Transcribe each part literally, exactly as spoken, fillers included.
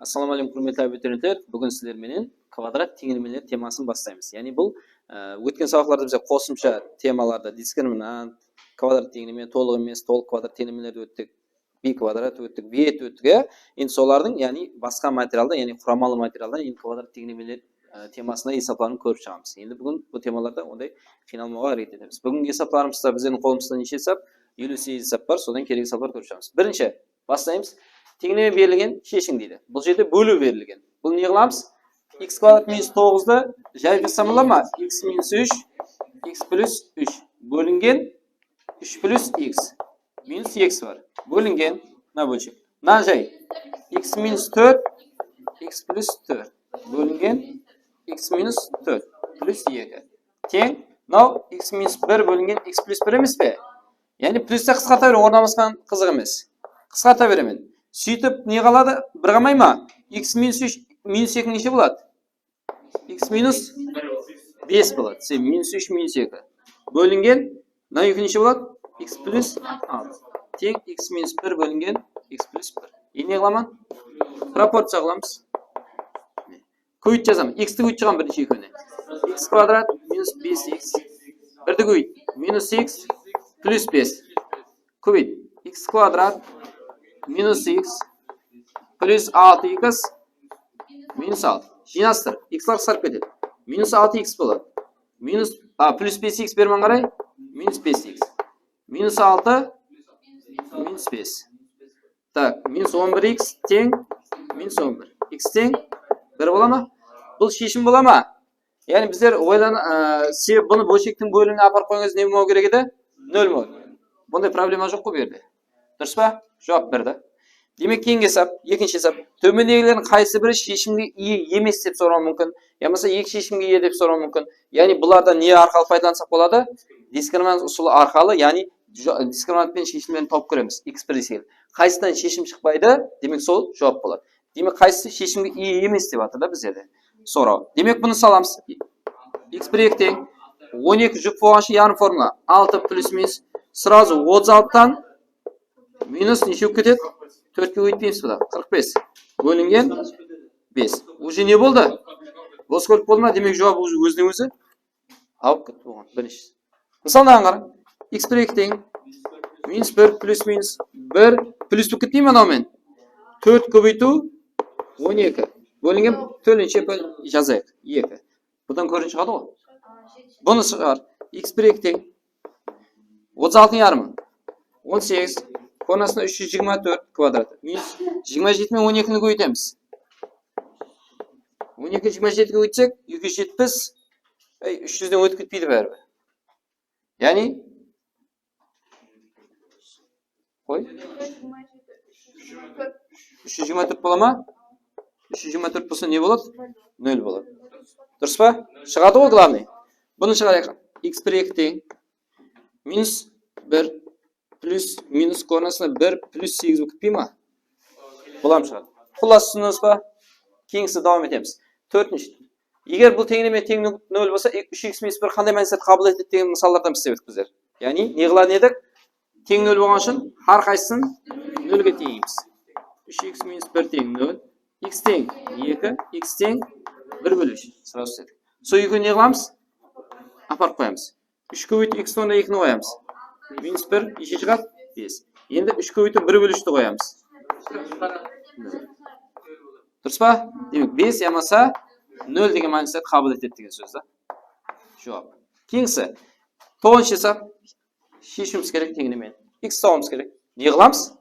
Assalawma áleykum, húrmetli abiturientler. Búgin sizler menen kvadrat teńlemeler temasın baslaymız. Yaǵnıy bul, e, ótken sabaqlarda biz qosımsha temalarda diskriminant, kvadrat teńleme, tolıq emes, tolıq kvadrat teńlemelerdi óttik, bikvadrat óttik, biyet óttik, ya. Endi solardıń, yaǵnıy basqa materialda, yaǵnıy quramalı materialda endi kvadrat teńlemeler, e, temasında esapların kórip shıǵamız. Endi búgin bul temalarda onday qıynalmawǵa háreket etemiz. Búgingi esaplarımızda bizlerdiń qolımızda neshe esap? Eliw segiz esap bar, sodan kerek esaplar kórip shıǵamız. Birinshi, baslaymız. Teńleme berilgen, sheshiń deydi. Bul jerde bóliw berilgen. Bul ne qılamız? X kvadrat minus toǵızdı jayıp jazsam bola ma? X minus úsh, x plus úsh bólingen úsh plus x. Minus x bar. Bólingen, mına bólshek. Mına jay. X minus tórt, x plus tórt bólingen x minus tórt plus eki. Teń, mınaw x minus bir bólingen x plus bir emes pe? Yaǵnıy plusta qısqarta bere, ornamasqan qızıq emes. Qısqarta beremen. Sóytip ne qaladı? Bir qalmay ma? X minus úsh, minus eki neshe boladı? X minus bes boladı. Sen minus úsh, minus eki. Bólingen, mına eki neshe boladı? X plus altı. Teń x minus bir bólingen x plus bir. Endi ne qılaman? Proporciya qılamız. Kóbeytip jazaman. X ti kóbeytip shıǵaman birinshi ekewine. X kvadrat minus bes x. Birdi kóbeyt. Minus x plus bes. Kóbeyt. X kvadrat minus x plus altı x minus altı. Jıynastır. Xlar qısqarıp ketedi. Minus altı x boladı. Minus, a, plus bes x berman qaray. Minus bes x. Minus altı, minus bes. Tak, minus on bir x teń minus on bir. X teń bir bola ma? Bul sheshim bola ma? Yaǵnıy bizler oylan, e, sebep bunı bólshektiń bólimine aparıp qoyıńız, ne bolmawı kerek edi? Nol bolmawı kerek. Bunday problema joq ǵoy bu jerde. Durıs pa? Juwap berdi. Demek, keyingi esap, ekinshi esap. Tómendegilerdiń qaysı biri sheshimge iye emes dep soraw múmkin, yamasa eki sheshimge iye dep soraw múmkin. Yaǵnıy bulardan ne arqalı paydalansaq boladı? Diskriminant usılı arqalı, yaǵnıy jo-, diskriminant penen sheshimlerin tawıp kóremiz. X bir desek. Qaysıdan sheshim shıqpaydı? Demek, sol juwap boladı. Demek, qaysısı sheshimge iye emes dep atır da bizlerde soraw. Demek, bunı salamız. X bir eki teń on eki jup bolǵansha yarım formula. Altı plus minus srazu otız altıdan minus neshe bolıp ketedi? Tórtke kóbeytpeymiz buda. Qırq bes. Bólingen bes. Уже ne boldı? Bos kóp boldı ma? Demek, juwap ózi, ózinen ózi. Alıp ketti oǵan birinshi. Mısaldan qara. X bir eki teń minus bir plus minus bir plus bolıp ketpey me mınaw men? Tórt kóbeytiw on eki. Bólingen tólinshe jazayıq. Eki. Budan kórinip shıǵadı ǵoy. Bunı shıǵar. X bir eki teń otız altı yarım. On segiz. Korın astına úsh júz jigirma tórt kvadratı. Minus jigirma jeti men on ekini kóbeytemiz. On eki jigirma jetige ótsek, eki júz jetpis, ey, úsh júzden ótip ketpeydi báribir. Yaǵnıy, qoy. Úsh júz jigirma tórt bola ma? Úsh júz jigirma tórt bolsa ne boladı? Nol boladı. Durıs pa? Shıǵadı ǵoy, glavnıy. Bunı shıǵarayıq. X bir eki teń minus bir plus minus korın astına bir plus segiz bolıp ketpey ma? Bulam shıǵadı. Qullası, túsindińiz ba? Keyingisi dawam etemiz. Tórtinshi. Eger bul teńleme teń nol bolsa, úsh x minus bir qanday mánislerdi qabıl etedi degen mısallardan islep edik bizler. Yaǵnıy, ne qılar edik? Teń nol bolǵan ushın hár qaysısın nolge teńeymiz. Úsh x minus bir teń nol, x teń eki, x teń bir bóliw úsh. Srazu istedik. Sol ekewin ne qılamız? Aparıp qoyamız. Úsh kóbeytiw x onda ekini qoyamız. Minus bir, neshe shıǵadı? Bes. Endi úsh kóbeytiw bir bóliw úshti qoyamız. Durıs pa? Demek, bes yamasa nol degen mánislerdi qabıl etedi degen sóz da. Juwap. Keyingisi. Toǵızınshı esap. Sheshiwimiz kerek teńlemeni. X tabıwımız kerek. Ne qılamız?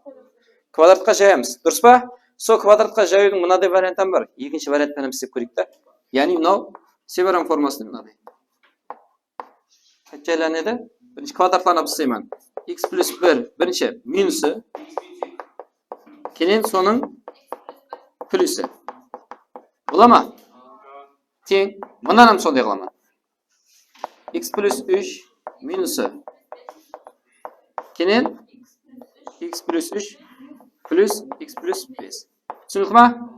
Kvadratqa jayamız. Durıs pa? Sol kvadratqa jayıwdıń mınaday variantı bar. Ekinshi variant penen islep kóreyik ta. Yaǵnıy mınaw Severan forması mınaday. Qayta jaylanedi. Birinshi kvadratlarına baslayman. X plus bir, birinshi minusı. Keyin sonıń plusı. Bola ma? Teń. Mınan hám sonday qılaman. X plus úsh minusı. Keyin x plus úsh plus x plus bes. Túsinikli ma?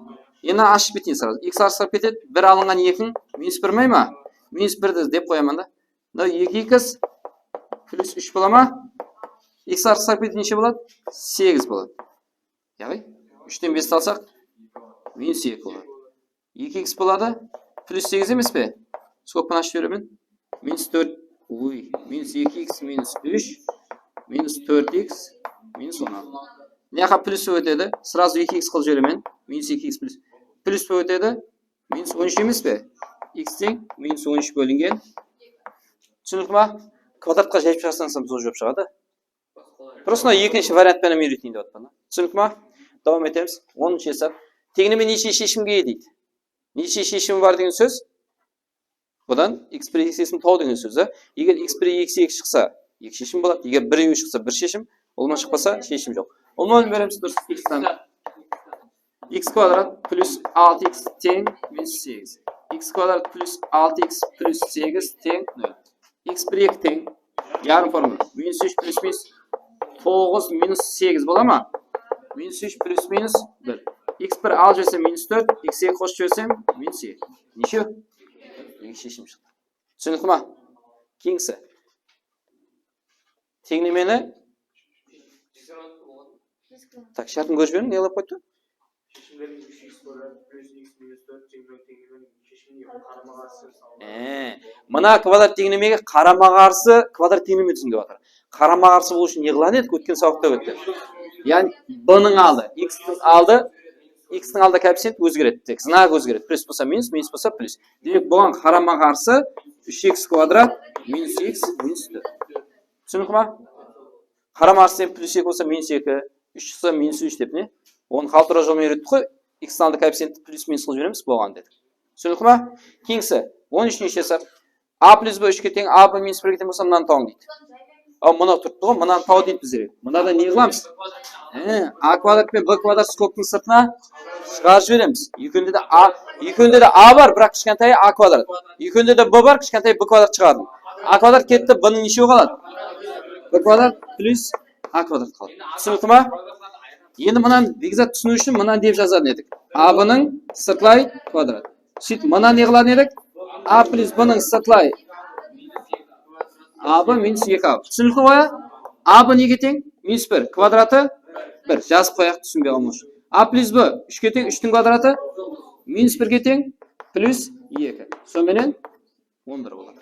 Endi ashıp keteyin srazu. X arqasıp ketedi. Bir alınǵan eki minus bir me ma? Minus birdi dep qoyaman da. Mına eki x plus úsh bola ma? X arqasıp ketedi, neshe boladı? Segiz boladı. Yaǵnıy, úshten besti alsaq, Minus eki boladı. Eki iks boladı. Plus segiz emes pe? Skobkanı ashıp jiberemen. Minus tórt, oy, minus eki iks minus úsh, minus tórt iks minus on altı. Mına jaqqa plus bolıp ótedi. Srazu eki iks qılıp jiberemen. Minus eki iks plus. Plus bolıp ótedi. Minus on úsh emes pe? Iks teń minus on úsh bólingen. Túsinikli ma? Kvadratqa jayıp shıǵarsań, sol juwap shıǵadı. Prosto mına ekinshi variant penen úyreteyin dep atırman. Túsinikli ma? Dawam etemiz. Onınshı esap. Teńleme neshe sheshimge iye deydi? Neshe sheshimi bar degen sóz? Budan iks bir, iks ekini taw degen sóz, a? Eger iks bir, iks eki shıqsa, eki sheshim boladı. Eger bir, eki shıqsa, bir sheshim. Ulıwma shıqpasa, sheshim joq. Ulıwma beremiz durıs. Iks kvadrat plus altı iks teń minus segiz. Iks kvadrat plus altı iks plus segiz teń nol. Iks bir eki teń yarım formula. Minus úsh plus minus toǵız minus segiz bola ma? Minus úsh plus minus bir. Iks bir alıp jibersem minus tórt, iks eki qosıp jibersem minus eki. Neshew? Eki sheshim shıqtı. Túsinikli ma? Keyingisi. Teńlemeni. Tak, shártin kórip jiberiń, ne qılıp qoydı? Sheshimlerdiń úsh iks kvadrat plus iks minus tórt teń nol teńlemeniń sheshimine qarama-qarsı. E, mına kvadrat teńlemege qarama-qarsı kvadrat teńleme dúzim dep atır. Qarama-qarsı bolıw ushın ne qılan edik? Ótken sabaqta ótti. Yaǵnıy, b-nıń aldı, x-tiń aldı, x-tiń aldı koefficient ózgeredi, tek znak ózgeredi. Plus bolsa minus, minus bolsa plus. Demek, buǵan qarama-qarsı úsh iks kvadrat minus x minus tórt. Túsinikli ma? Qarama-qarsı plus eki bolsa minus eki, úsh shıqsa minus úsh dep ne? Onı qaltıra jolmen úyrettik ǵoy. X-tiń aldı koefficienti plus minus qılıp jiberemiz, bolǵan dedik. Túsinikli ma? Keyingisi, on úshinshi esap. A plus b úshke teń, a b minus birge teń bolsa, mınanı tawıń deydi. Al, mına turıptı ǵoy, mınanı taw deydi bizlerge. Mınada ne qılamız? He, a kvadrat penen b kvadrat skobtıń sırtına shıǵarıp jiberemiz. Ekewinde de a, ekewinde de a bar, biraq kishkentayı a kvadrat. Ekewinde de b bar, kishkentayı b kvadrat shıǵardım. A kvadrat ketti, b-nıń neshewi qaladı? B kvadrat plus a kvadrat qaladı. Túsinikli ma? Endi mınanı, Bekzat, túsiniw ushın mınanı dep jazar edik. A b-nıń sırtlay kvadrat. Sóytip, mına ne qılar edik? A plus b-nıń sırtlay a b minus eki a b. Túsinikli ǵoy, a? A b nege teń? Minus bir. Kvadratı bir. Jazıp qoyayıq, túsinbey qalmaw ushın. A plus b úshke teń, úshtiń kvadratı minus birge teń, plus eki. Sonıń menen on bir boladı.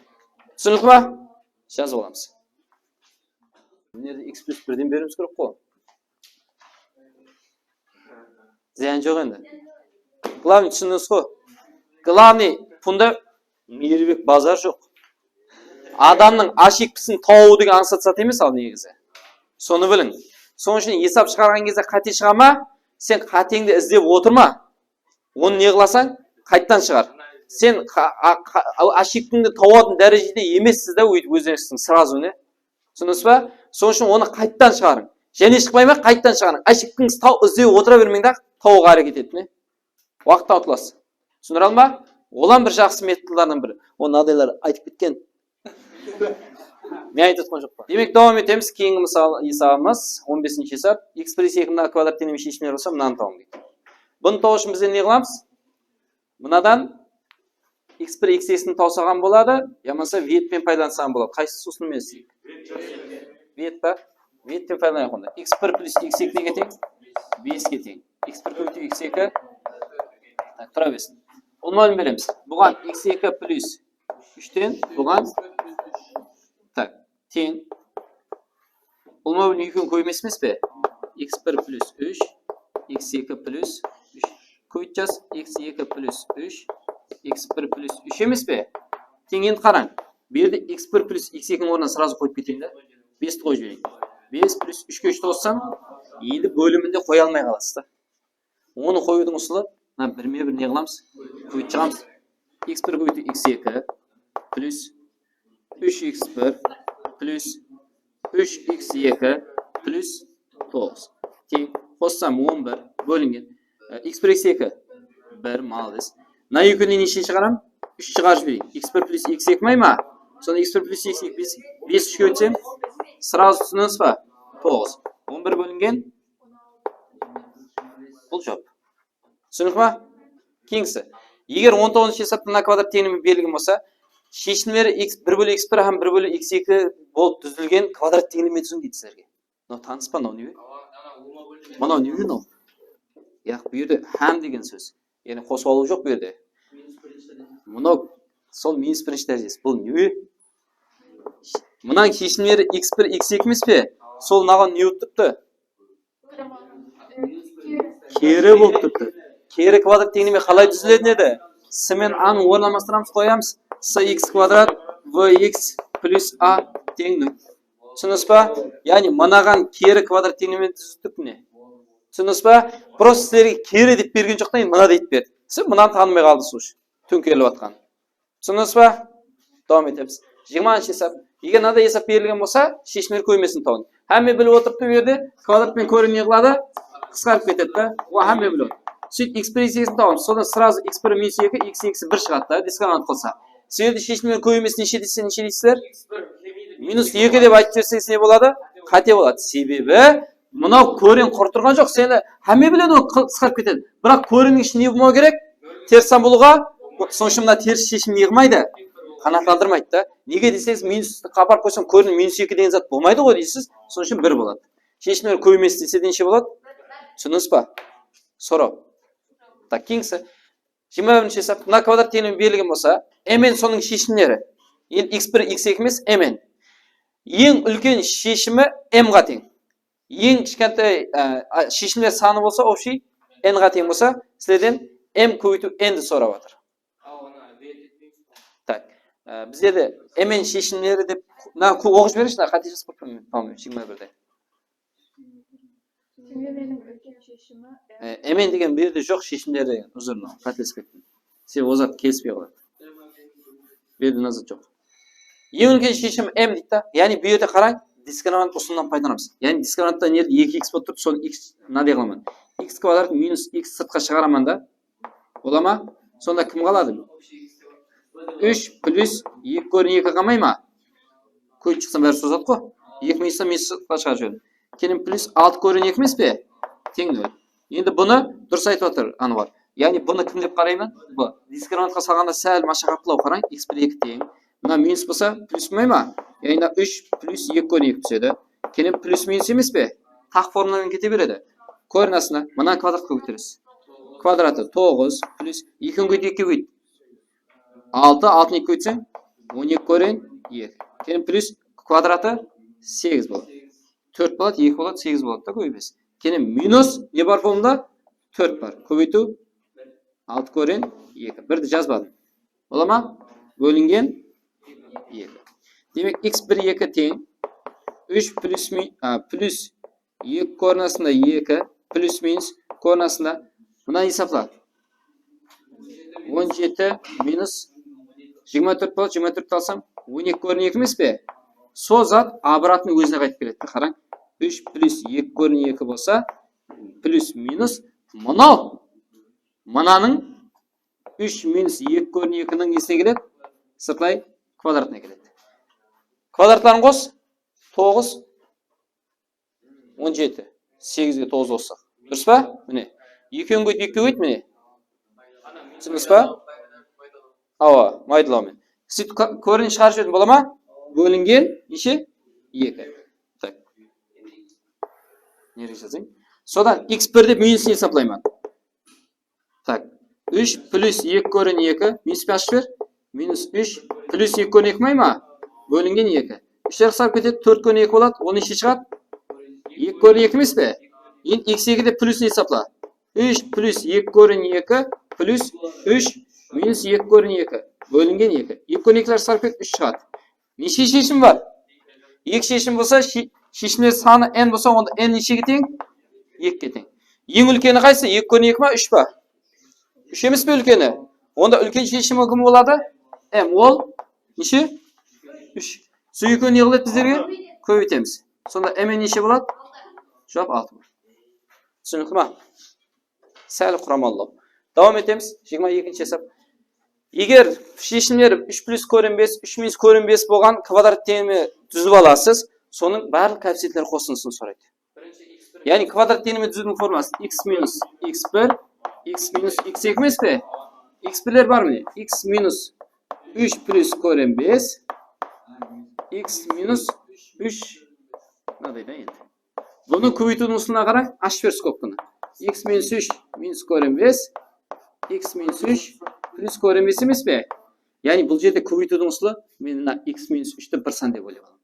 Túsinikli ma? Jazıp alamız. Mına jerde x plus birden beriwimiz kerek ǵoy. Zıyan joq endi. Glavnıy túsindińiz ǵoy. Glavnıy, bunda Miyirbek bazar joq. Adamnıń oshibkasin tawıw degen ańsat zat emes al negizi. Sonı biliń. Sonıń ushın esap shıǵarǵan gezde qáte shıǵa ma, sen qáteńdi izlep otırma. Onı ne qılasań? Qayttan shıǵar. Sen qa-, a-, qa-, a-, oshibkańdı tawatın dárejede emessiz da, óytip ózlerińizdiń srazu ne? Túsindińiz ba? Sonıń ushın onı qayttan shıǵarıń. Jáne shıqpay ma? Qayttan shıǵarıń. Oshibkańızdı taw-, izlep otıra bermeń da, tawıwǵa háreket etiń, ne? Waqıt tawıtlasın. Túsindire aldım ba? Ol hám bir jaqsı metodlardıń biri. Onı adaylar aytıp ketken. Men aytıp otqan joqpan. Demek, dawam etemiz. Keyingi mısal, esabımız on besinshi esap. X plus eki mına kvadrat teńleme sheshimler bolsa, mınanı tawıń deydi. Bunı tawıw ushın biz endi ne qılamız? Mınadan x bir, x ekini tawsaǵan boladı, yamasa viyet penen paydalansaǵan boladı. Qaysısı usınıp men isleyik? Viyet pa? Viyet penen paydalanayıq onda. X bir plus x eki nege teń? Beske teń. X bir kóbeytiw x eki. Tak, tura bersin. Ulıwma bólim beremiz. Buǵan x eki plus úshten, buǵan. Tak. Teń. Ulıwma bólim ekewin kóbeymez emes pe? X bir plus úsh, x eki plus úsh. Kóbeytip jaz, x eki plus úsh, x bir plus úsh emes pe? Teń, endi qarań. Bu jerde x bir plus x ekiniń ornına srazu qoyıp keteyin de. Besti qoyıp jibereyin. Bes plus úshke úshti qossam, endi bóliminde qoya almay qalasız da. Onı qoyıwdıń usılı, mına birme bir ne qılamız? Kóbeytip shıǵamız. X bir kóbeytiw x eki plus úsh x bir plus úsh x eki plus toǵız. Teń, qossam on bir, bólingen. E, x bir, x eki bir, malades. Mına ekewinen neshe shıǵaram? Úsh shıǵarıp jibereyin. X bir plus x eki may ma? Sonda x bir plus x eki bes, bes úshke ótsem, srazu túsindińiz ba? Toǵız. On bir bólingen Bul juwap. Túsinikli ma? Keyingisi. Eger on toǵızınshı esapta mına kvadrat teńleme berilgen bolsa, sheshimleri x bir bóli x bir hám bir bóli x eki bolıp dúzilgen kvadrat teńleme dúziń deydi sizlerge. Mınaw tanıs pa, mınaw ne? Mınaw ne mınaw? Yaq, bu jerde hám degen sóz. Yaǵnıy qosıp alıw joq bu jerde. Mınaw sol minus birinshi dárejesi. Bul ne? Mınań sheshimleri x bir, x eki emes pe? Sol mınaǵan ne bolıp turıptı? Keri bolıp turıptı. Keri kvadrat teńleme qalay dúziledi edi? S menen a nı orın almastıramız, qoyamız. S x kvadrat v x plus a teń nol. Túsindińiz ba? Yaǵnıy mınaǵan keri kvadrat teńlemeni dúzdik mine. Túsindińiz ba? Prosta sizlerge keri dep bergen joq ta, endi mına dep berdi. Siz mınanı tanımay qaldıńız, sol ushın tóńkerilip atqan. Túsindińiz ba? Dawam etemiz. Jigirmanshı esap. Eger mınaday esap berilgen bolsa, sheshimler kóbeymesin tawıń. Hámme bilip otırıptı, bu jerde kvadrat penen koren ne qıladı? Qısqarıp ketedi da. Ol hámme bilip otır. Sóytip x bir, x ekini tawamız. Sodan srazu x bir minus eki, x ekisi bir shıǵadı da, diskriminant qılsa. Sol jerde sheshimler kóbeymesin neshe deseń, neshe deysizler? Minus eki dep aytıp jiberseńiz ne boladı? Qáte boladı. Sebebi mınaw koren qurı turǵan joq. Seni hámme biledi, ol qı-, qısqarıp ketedi. Biraq korenniń ishinde ne bolmawı kerek? Teris san bolıwǵa, sonıń ushın mına teris sheshim ne qılmaydı? Qanaatlandırmaydı da. Nege deseńiz, minus aparıp qoysam, koren minus eki degen zat bolmaydı ǵoy deysiz. Sonıń ushın bir boladı. Sheshimler kóbeymesin dese de neshe boladı? Túsindińiz ba? Soraw. Tak, keyingisi. Jigirma birinshi esap. Mına kvadrat teńleme berilgen bolsa, m n sonıń sheshimleri. Endi x bir, x eki emes, m n. Eń úlken sheshimi m ǵa teń. Eń kishkentay, e, a, sheshimler sanı bolsa, общий n ǵa teń bolsa, sizlerden m kóbeytiw n di sorap atır. Tak. E, bizlerde m n sheshimleri dep, mına, kó-, oqıp jibereyinshi, mına, qáte jazıp qoyıppan men, по-моему, jigirma birde. Teńlemeniń úlken sheshimi m. E, m n degen bu jerde joq, sheshimleri degen, uzr, mınaw, qátelesip kettim. Sen ol zat kelispey qaladı. Bu jerde mına zat joq. Eń úlken sheshim m deydi da. Yaǵnıy bu jerde qarań, diskriminant usılından paydalanamız. Yaǵnıy diskriminantta ne edi? Eki x bolıp turdı, sonı x mınaday qılaman. X kvadrat minus x sırtqa shıǵaraman da. Bola ma? Sonda kim qaladı? Úsh plus eki koren eki qalmay ma? Kóyip shıqsam bári sozadı ǵo. Eki minus minus sırtqa shıǵarıp jiberedi. Keyin plus altı koren eki emes pe? Teń nol. Endi bunı durıs aytıp atır Anwar. Yaǵnıy bunı kim dep qarayman? Bu. Diskriminantqa salǵanda sál mashaqatlılaw, qarań, x bir eki teń. Mına minus bolsa plus bolmay ma? Yaǵnıy mına úsh plus eki koren eki túsedi. Keyin plus minus emes pe? Taq formuladan kete beredi. Koren astına mına kvadratqa kóteresiz. Kvadratı toǵız plus ekini kóbeyt, ekige kóbeyt. Altı, altını ekige kóbeytseń, on eki koren eki. Keyin plus kvadratı segiz boladı. Tórt boladı, eki boladı, segiz boladı da, kóbeymez. Keyin minus ne bar formulada? Tórt bar. Kóbeytiw altı koren eki. Birdi jazbadım. Bola ma? Bólingen eki. Demek, x bir eki teń úsh plus mi-, a, plus eki koren astında eki plus minus koren astında. Mına esapla. On jeti minus jigirma tórt boladı, jigirma tórtti alsam, on eki koren eki emes pe? Sol zat обратный ózine qaytıp keledi. Qarań, úsh plus eki koren eki bolsa, plus minus mınaw. Mınanıń úsh minus eki koren ekiniń nesine keledi? Sırtlay kvadratına keledi. Kvadratların qos, toǵız, on jeti. Segizge toǵız qossaq. Durıs pa? Mine. Ekewin kóbeyt, ekige kóbeyt, mine. Túsindińiz pa? Awa, maydalawmen. Sóytip ka-, koren shıǵarıp jiberdim, bola ma? Bólingen neshe? Eki. Tak. Nerege jazayın? Sodan x bir dep minusın esaplayman. Tak. Úsh plus eki koren eki, minus penen ashıp jiber. Minus úsh plus eki koren eki may ma? Bólingen eki. Úshler qısqarıp ketedi, tórt koren eki boladı. On neshe shıǵadı? Eki koren eki emes pe? Endi x eki de plusın esapla. Úsh plus eki koren eki plus úsh minus eki koren eki. Bólingen eki. Eki koren ekiler qısqarıp ketedi, úsh shıǵadı. Neshe sheshim bar? Eki sheshim bolsa, she-, sheshimler sanı n bolsa, onda n neshege teń? Ekige teń. Eń úlkeni qaysı? Eki koren eki ma, úsh pa? Úsh emes pe úlkeni? Onda úlken sheshimi kim boladı? M. Ol neshe? Úsh. Sol ekewin ne qıladı bizlerge? Kóbeytemiz. Sonda m n neshe boladı? Juwap altı boladı. Túsinikli ma? Sál quramalı. Dawam etemiz. Jigirma ekinshi esap. Eger sheshimleri úsh plus koren bes, úsh minus koren bes bolǵan kvadrat teńleme dúzip alasız, sonıń barlıq koefficientleri qosındısın soraydı. Yaǵnıy kvadrat teńleme dúziwdiń formulası x minus x bir, x minus x eki emes pe? X birler bar mine. X minus úsh plus koren bes, x minus úsh, mınaday da endi. Bunı kóbeytiwdiń usılına qarań, ashıp ber skobkanı. X minus úsh minus koren bes, X minus úsh plus koren bes emes pe? Yaǵnıy bul jerde kóbeytiwdiń usılı, men mına x minus úshti bir san dep oylap alaman.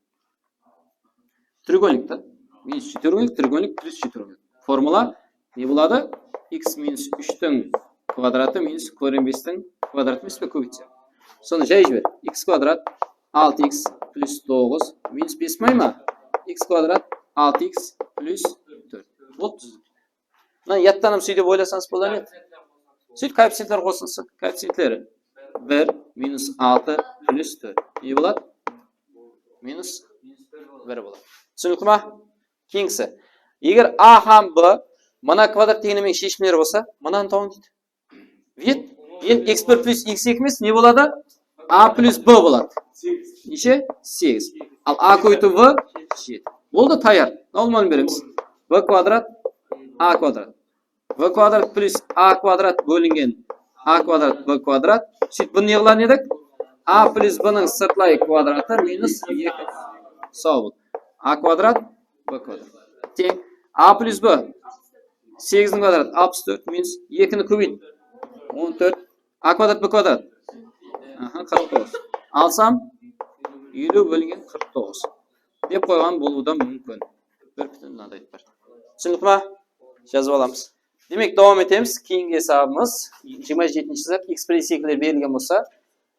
Treugolnik ta. Minus treugolnik, treugolnik plus treugolnik. Formula ne boladı? X minus úshtiń kvadratı minus koren bestiń kvadratı emes pe, kóbeytse. Sonı jay jiber. X kvadrat altı x plus toǵız minus bes may ma? X kvadrat altı x plus tórt. Boldı, dúzdik. Mına yadtan hám sóytip oylasańız bolar edi. Sóytip koefficientler qosılsın. Koefficientleri bir minus altı plus tórt. Ne boladı? Minus bir boladı. Túsinikli ma? Keyingisi. Eger A hám B mına kvadrat teńlemeniń sheshimleri bolsa, mınanı tabıń deydi. Vit, endi x bir plus x eki emes, ne boladı? A plus B boladı. Neshe? Segiz. Al A kóbeytiw B jeti. Boldı, tayar. Mına ulıwma beremiz. B kvadrat, A kvadrat. B kvadrat plus A kvadrat bólingen A kvadrat B kvadrat. Sóytip bunı ne qılar edik? A plus B nıń sırtlay kvadratı minus eki. Saw bol. A kvadrat B kvadrat. Teń A plus B. Segiz kvadrat alpıs tórt minus ekini kóbeyt. On tórt. A kvadrat B kvadrat. Aha, qırq toǵız. Alsam, eliw bólingen qırq toǵız dep qoyǵan bolıwı da múmkin. Bir pútin mınaday bir. Túsinikli ma? Jazıp alamız. Demek, dawam etemiz. Keyingi esabımız jigirma jetinshi esap. X bir, x ekiler berilgen bolsa,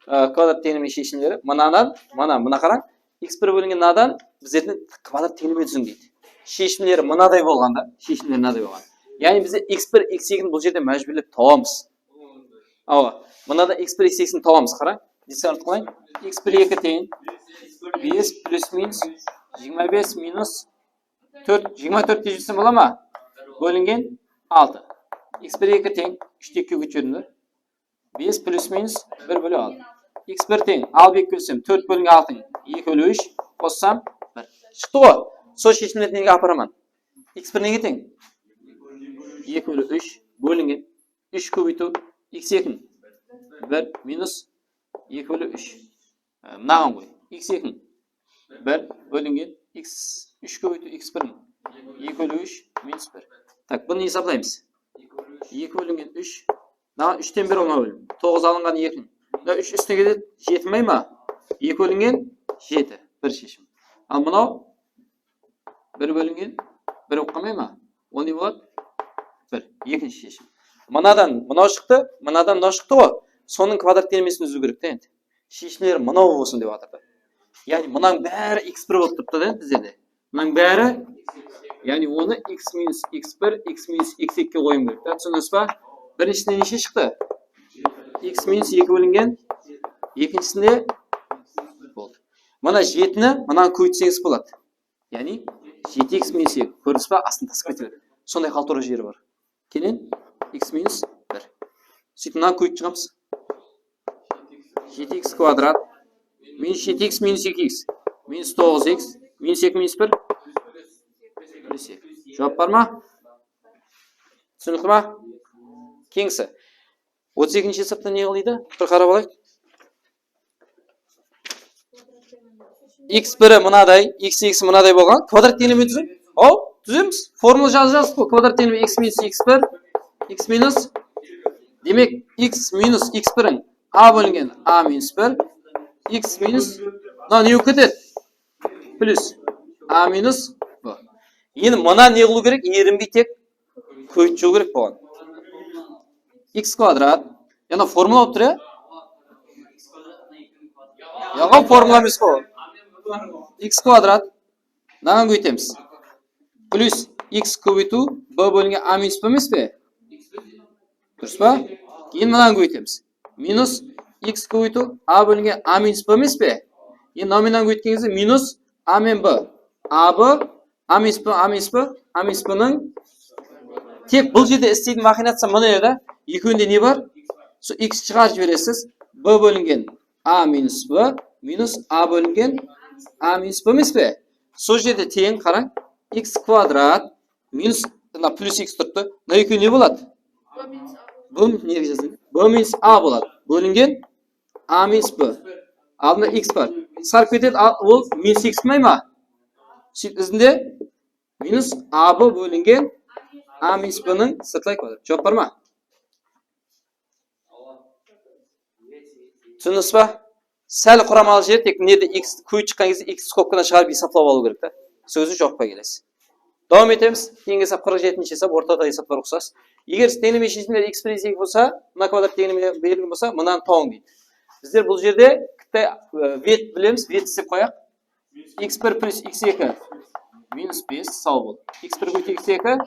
ı, kvadrat teńleme sheshimleri mınadan, mına, mına qarań. X bir bólingen mınadan bizlerden kvadrat teńleme dúziń deydi. Sheshimleri mınaday bolǵanda, sheshimleri mınaday bolǵanda. Yaǵnıy bizler x bir, x ekini bul jerde májbúrlep tabamız. Awa, mınadan x bir, x ekini tabamız, qarań. Diskriminant qılayın. X bir eki teń bes plus minus jigirma bes minus tórt, jigirma tórt dep jibersem bola ma? Bólingen altı. X bir eki teń úshti ekige kóteriń. Bes plus minus bir bólingen altı. X bir teń, alıp ekige bólsem, tórt bólingen altı, eki bólingen úsh, qossam bir. Shıqtı ǵoy. Sol sheshimlerdi nege aparaman? X bir nege teń? Eki bólingen úsh bólingen úsh kóbeytiw x eki. Bir minus eki bólingen úsh. E, mınaǵan ǵoy. X eki. Bir bólingen x úsh kóbeytiw x bir. Eki bólingen úsh minus bir. Tak, bunı esaplaymız. Eki bólingen úsh. Mınaǵan úshten bir ońa bólim. Toǵız alınǵan eki. Mına úsh ústine ketedi, jeti may ma? Eki bólingen jeti. Bir sheshim. Al mınaw bir bólingen bir bolıp qalmay ma? Ol ne boladı? Bir. Ekinshi sheshim. Mınadan mınaw shıqtı, mınadan mınaw shıqtı ǵoy. Sonıń kvadrat teńlemesin dúziw kerek te endi. Sheshimleri mınaw bolsın dep atırdı. Yaǵnıy mınań bári x bir bolıp turıptı da bizlerde. Mınań bári, yaǵnıy onı x minus x bir, x minus x ekige qoyıwım kerek. Túsindińiz ba? Birinshisinde neshe shıqtı? X minus eki bólingen, ekinshisinde boldı. Mına jetini mınaǵan kóbeytseńiz boladı. Yaǵnıy jeti x minus eki. Kórdińiz ba? Astın tasıp ketedi. Sonday xaltura jeri bar. Keyin x minus bir. Sóytip mınanı kóbeytip shıǵamız. Jeti x kvadrat minus jeti x minus eki x minus toǵız x minus eki minus bir. Minus eki. Juwap bar ma? Túsinikli ma? Keyingisi. Otız ekinshi esapta ne qılaydı? Bir qarap alayıq. X biri mınaday, x ekisi mınaday bolǵan. Kvadrat teńleme dúziń. Haw, dúzemiz. Formula jaz-, jazdıq ǵoy. Kvadrat teńleme x minus x bir, x minus. Demek, x minus x biriń a bólingen a minus bir, x minus. Mına ne bolıp ketedi? Plus a minus b. Endi mına ne qılıw kerek? Erinbey tek kóbeytiw kerek buǵan. X kvadrat. Yana formula bolıp tur, ya? Yaǵa formula emes ǵoy. X kvadrat. Mınaǵan kóbeytemiz. Plus x kóbeytiw b bólingen a minus b emes pe? Durıs pa? Keyin mınaǵan kóbeytemiz. Minus x kóbeytiw a bólingen a minus b emes pe? Endi nominalın kóbeytken gezde minus a men b. A b, a minus b, a minus b, a minus b nıń. Tek bul jerde isleytuǵın maxinaciya mına jerde. Ekewinde ne bar? Sol x shıǵarıp jiberesiz. B bólingen a minus b minus a bólingen a minus b emes pe? Sol jerde teń, qarań. X kvadrat minus, mına plus x turıptı. Mına ekewi ne boladı? B minus a. B nege jazdım? B minus a boladı. Bólingen a minus b. Aldında x bar. Sarıp ketedi, al, ol minus x may ma? Sóytip izinde minus a b bólingen a minus b nıń sırtlay kvadrat. Juwap bar ma? Túsindińiz ba? Sál quramalı jer, tek mına jerde x kóbeyip shıqqan kezde x skobkadan shıǵarıp esaplap alıw kerek ta. Sózi joqqa kelesiz. Dawam etemiz. Keyingi esap qırq jetinshi esap, ortada esaplar uqsas. Eger teńleme sheshimleri x bir x eki bolsa, mına kvadrat teńleme berilgen bolsa, mınanı tabıń deydi. Bizler bul jerde kitta, e, vet bilemiz, vet islep qoyaq. X bir plus x eki minus bes, saw bol. X bir kóbeytiw x eki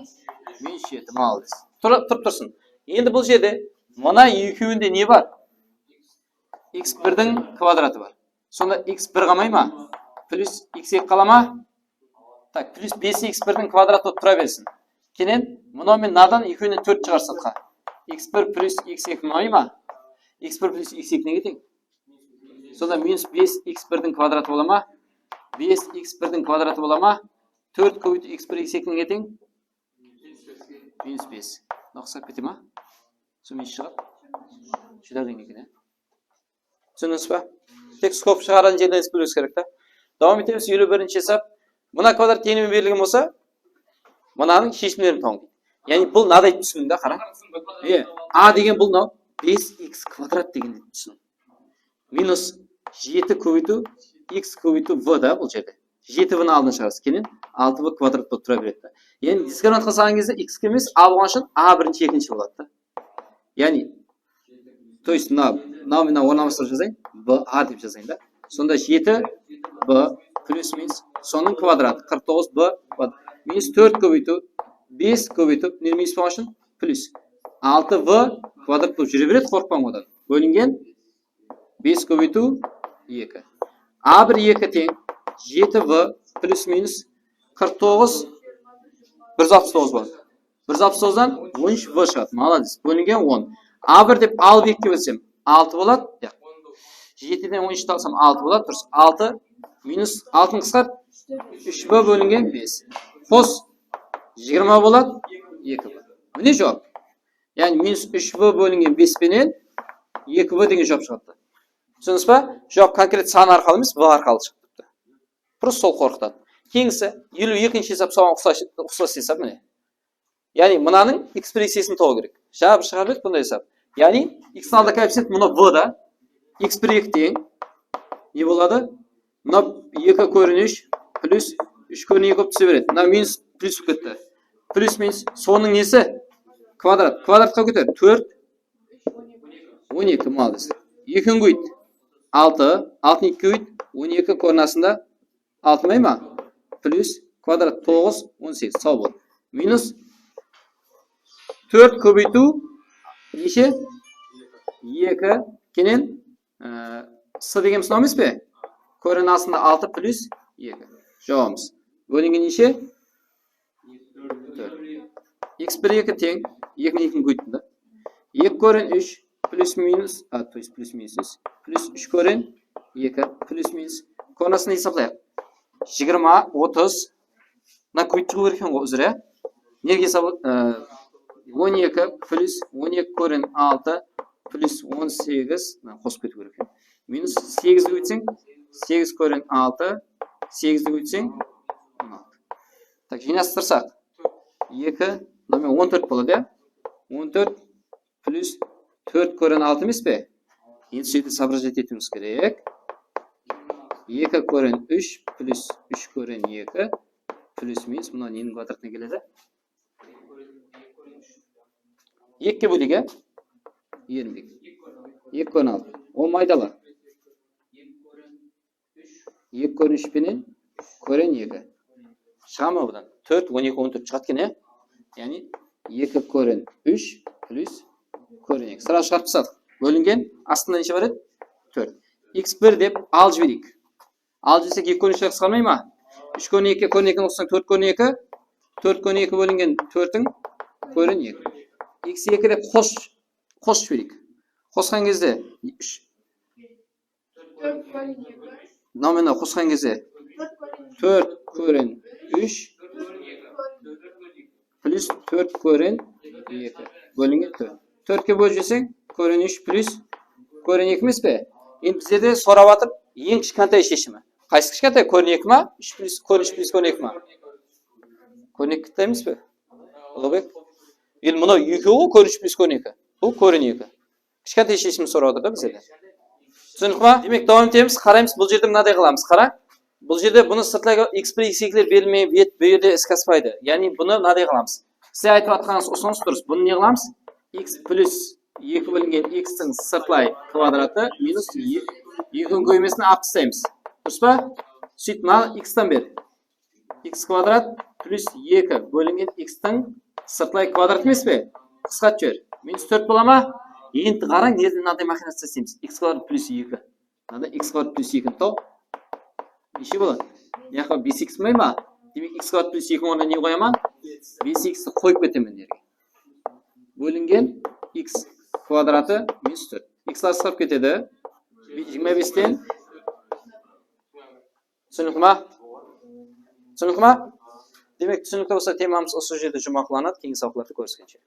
minus jeti, malades. Turıp, turıp tursın. Endi bul jerde mına ekewinde ne bar? X birdiń kvadratı bar. Sonda x bir qalmay ma? Plus x eki qala ma? Tak, plus bes x birdiń kvadratı bolıp tura bersin. Keyin mınaw men mınadan ekewinen tórt shıǵar sırtqa. X bir plus x eki qalmay ma? X bir plus x eki nege teń? Sonda minus bes x birdiń kvadratı bola ma? Bes x birdiń kvadratı bola ma? Tórt kóbeytiw x bir x eki nege teń? Minus bes. Mına qısqarıp kete ma? Sol minus shıǵadı. Júdá eken, e. Túsindińiz ba? Tek skop shıǵarǵan jerden islep biliwińiz kerek ta. Dawam etemiz, eliw birinshi esap. Mına kvadrat teńleme berilgen bolsa, mınanıń sheshimlerin tabıń. Yaǵnıy bul mınaday túsiniń da, qara. E, a degen bul mınaw bes x kvadrat degendi túsiniń. Minus jeti kóbeytiw x kóbeytiw v da bul jerde. Jeti v nı aldına shıǵarasız. Keyin altı v kvadrat bolıp tura beredi da. Yaǵnıy diskriminantqa salǵan kezde x ke emes, a bolǵan ushın a birinshi, ekinshi boladı da. Yaǵnıy, то есть mına, mına, mına ornalastırıp jazayın. V a dep jazayın da. Sonda jeti v plus minus sonıń kvadratı, qırq toǵız v kvadrat. Minus tórt kóbeytiw bes kóbeytiw, ne minus bolǵan ushın plus altı v kvadrat bolıp júre beredi, qorqpań odan. Bólingen bes kóbeytiw eki. A bir eki teń jeti v plus minus qırq toǵız, bir júz alpıs toǵız boladı. Bir júz alpıs toǵızdan on úsh v shıǵadı. Malades. Bólingen on. A bir dep alıp ekige bólsem, altı boladı. Ya. Jetiden on úshti alsam, altı boladı, durıs. Altı minus altını qısqart. Úsh v bólingen bes. Qos. Jigirma boladı. Eki v. Mine juwap. Yaǵnıy minus úsh v bólingen bes penen eki v degen juwap shıǵadı. Túsindińiz ba? Juwap konkret san arqalı emes, v arqalı shıǵıp turıptı. Просто sol qorqıtadı. Keyingisi, eliw ekinshi esap, soǵan uqsas, uqsas esap, mine. Yaǵnıy mınanıń x bir x ekisin tabıw kerek. Jańa bir shıǵarıp edik bunday esap. Yaǵnıy x-tiń aldında koefficient mına v da. X bir eki teń. Ne boladı? Mına eki koren úsh plus úsh koren eki bolıp túse beredi. Mına minus plus bolıp ketti. Plus minus sonıń nesi? Kvadrat. Kvadratqa kóter. Tórt. On eki, malades. Ekini kóbeyt. Altı. Altını ekige kóbeyt. On eki koren astında altı may ma? Plus kvadrat toǵız, on segiz. Saw bol. Minus tórt kóbeytiw neshe? Eki. Keyin, e, s degenimiz mınaw emes pe? Koren astında altı plus eki. Juwabımız. Bólingen neshe? Tórt. X bir eki teń, eki menen ekini kóbeyttim da. Eki koren úsh plus minus, a, то есть plus minus emes. Plus úsh koren eki plus minus. Koren astında esaplayıq. Jigirma, otız. Mına kóbeytip shıǵıw kerek eken ǵoy, uzr, ya. Nege esap, e, on eki plus on eki koren altı plus on segiz, mına qosıp ketiw kerek eken. Minus segizdi kóbeytseń, segiz koren altı, segizdi kóbeytseń, on altı. Tak, jıynastırsaq, eki, mına on tórt boladı, ya? On tórt plus tórt koren altı emes pe? Endi sol jerde соображать etiwimiz kerek. Eki koren úsh plus úsh koren eki plus minus, mına neniń kvadratına keledi? Ekige bóleyik, ya? Jigirma eki. Eki koren altı. On maydala. Eki koren úsh penen koren eki. Shıǵa ma budan? Tórt, on eki, on tórt shıǵadı eken, ya? Yaǵnıy eki koren úsh plus koren eki. Sırası shıǵarıp tasladıq. Bólingen astında neshe bar edi? Tórt. X bir dep alıp jibereyik. Alıp jibersek, eki koren úshler qısqarmay ma? Úsh koren eki, koren ekini qossań, tórt koren eki. Tórt koren eki bólingen tórttiń koren eki. X eki dep qos, qosıp jibereyik. Qosqan gezde úsh. Mınaw menen qosqan gezde tórt koren úsh plus tórt koren eki bólingen tórt. Tórtke bólip jiberseń, koren úsh plus koren eki emes pe? Endi bizlerde sorap atır, eń kishkentay sheshimi. Qaysı kishkentay? Koren eki ma? Úsh plus, koren úsh plus koren eki ma? Koren eki kishkentay emes pe? Uluǵbek. Endi mınaw ekewi ǵoy, koren úsh plus koren eki. Bul koren eki. Kishkentay sheshimin sorap atır da bizlerden. Túsinikli ma? Demek, dawam etemiz. Qaraymız, bul jerde mınaday qılamız. Qara. Bul jerde bunı sırtlay x bir, x ekiler berilmegen bet, bul jerde iske aspaydı. Yaǵnıy bunı mınaday qılamız. Sizler aytıp atqanıńız usınıs durıs. Bunı ne qılamız? X plus eki bólingen x-tiń sırtlay kvadratı minus e-, ekiniń kóbeymesine alıp taslaymız. Durıs pa? Sóytip mına x-tan ber. X kvadrat plus eki bólingen x-tiń sırtlay kvadratı emes pe? Qısqartıp jiber. Minus tórt bola ma? Endi qarań, nerden mınaday maxinaciya isleymiz. X kvadrat plus eki. Mınada x kvadrat plus ekini tap. Neshe boladı? Mına jaqqa bes x bolmay ma? Demek, x kvadrat plus ekiniń ornına ne qoyaman? Bes x-ti qoyıp ketemen erge. Bólingen x kvadratı minus tórt. X-lar qısqarıp ketedi. Jigirma besten. Túsinikli ma? Túsinikli ma? Demek, túsinikli bolsa, temamız usı jerde juwmaqlanadı. Keyingi sabaqlarda kóriskenshe.